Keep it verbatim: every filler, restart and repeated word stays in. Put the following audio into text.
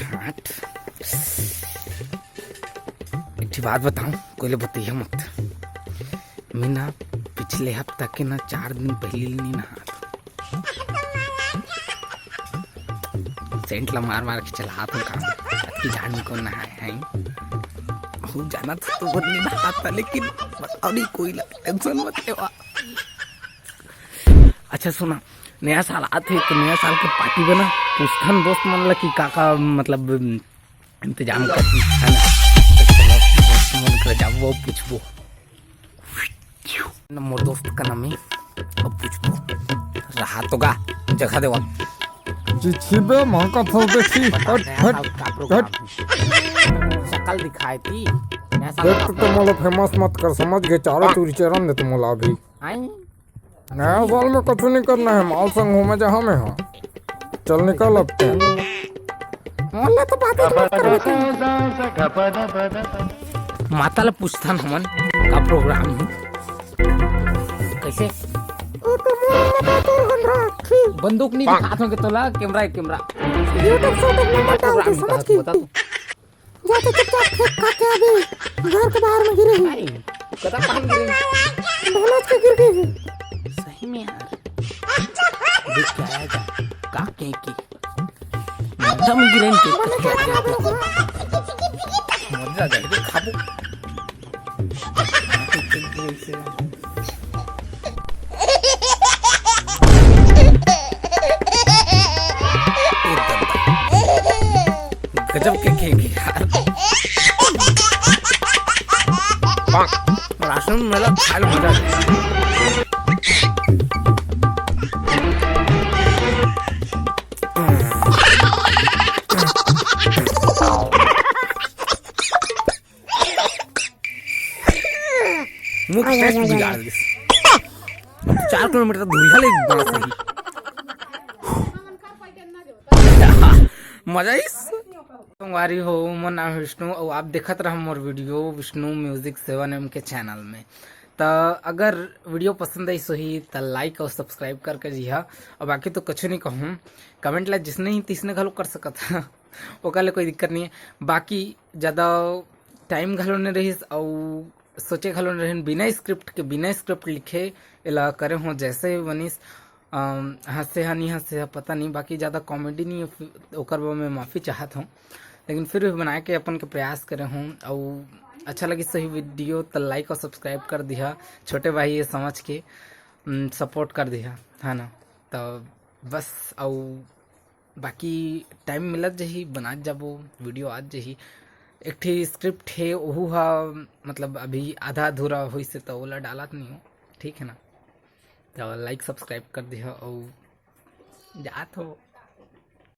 हाँ, एक ठे बात बताऊं, कोई ले बतइया मत। मैं ना पिछले हफ्ता के ना चार दिन पहले ले नी नहात। सेंट ला मार मार के चलात हूँ काम। अतकी जान में कौन नहाए हैं? हो जाना तो, तो बहुत नहीं नहाता, लेकिन बताओ नहीं कोई ला, टेंशन मत लेवा। अच्छा सुना, नया साल आत हे तो नया साल के पार्टी बना, पूछथन दोस्त मन ला कि का का मतलब इंतजाम करही, है ना? तो चलो, दोस्त मन करा जाबो, पूछबो। न मोर दोस्त का नाम हे, अब पूछबो। रहा तो गा, जगह देवा। जी छिबे, महका फल देखी। बता, हट, नया हट, साल का program हट। हे। शकल दिखाए ती, नया साल देख का तो मोला फेमस मत कर, समझ गे? चारा चूरी चरन दे तो मोला अभी। आई। नया साल में कुछ नहीं करना है, माल संग घूमे जहाँ में हो। चल निकल अब ते। मोला तो बात मत कर। माता ला पूछथन हमन का program हे। कैसे? ओ तो मोला बता तोर गंधरा, ठीक। बंदूक नहीं दिखात होंगे तोला, camera हे camera। YouTube शूटअप नंबर डाल के program समझ कहा के। बता तू। जा तो चुपचाप फेंक खा के अभी घर के बाहर में गिरे हे। नहीं, कता पान गिरे? ढोलक के गिर गए हे। सही में यार। देख के आया जा, का के की। एकदम गिरे के। मजा आ जाए, देख खाबो। गजब के केक हे यार। राशन मेला खाए मजा आ जाए। मुंह के taste बिगाड़ दिस। चार किलोमीटर दूरिहा ले बांस रही। मजा आइस। संगवारी हो, मोर नाम विष्णु अउ आप देखत रहा मोर video Vishnu music seven M के channel में। त अगर video पसंद आइस होही त like अउ subscribe करके जिहा। अउ बाकी तो कुछ नहीं कहूँ, comment ला जिसने ही तिसने घलो कर सकत हा। ओकर ले कोई दिक्कत नहीं है। बाकी ज़्यादा time घलो नहीं रहिस अउ सोचे घलो नहीं रहिन, बिना script के, बिना script लिखे एला करे हों, जैसे भी बनिस। अम, हंसे हा नहीं हंसे हा पता नहीं, बाकी ज़्यादा comedy नहीं है, फिर ओकर बर मैं माफ़ी चाहत हूँ, लेकिन फिर भी बनाए के अपन के प्रयास करे हों। अउ अच्छा लगिस सही video त like अउ subscribe कर दिहा, छोटे भाई ये समझ के, उम, support कर दिहा, है ना। तो बस, अउ बाकी time मिलत जही, बनात जाबो, video आत जही। एक ठे script हे, ओहू हा मतलब अभी आधा अधूरा होइस हे, त ओला डालत नहीं हो, ठीक है ना। त like subscribe कर दिहा अउ जात हो।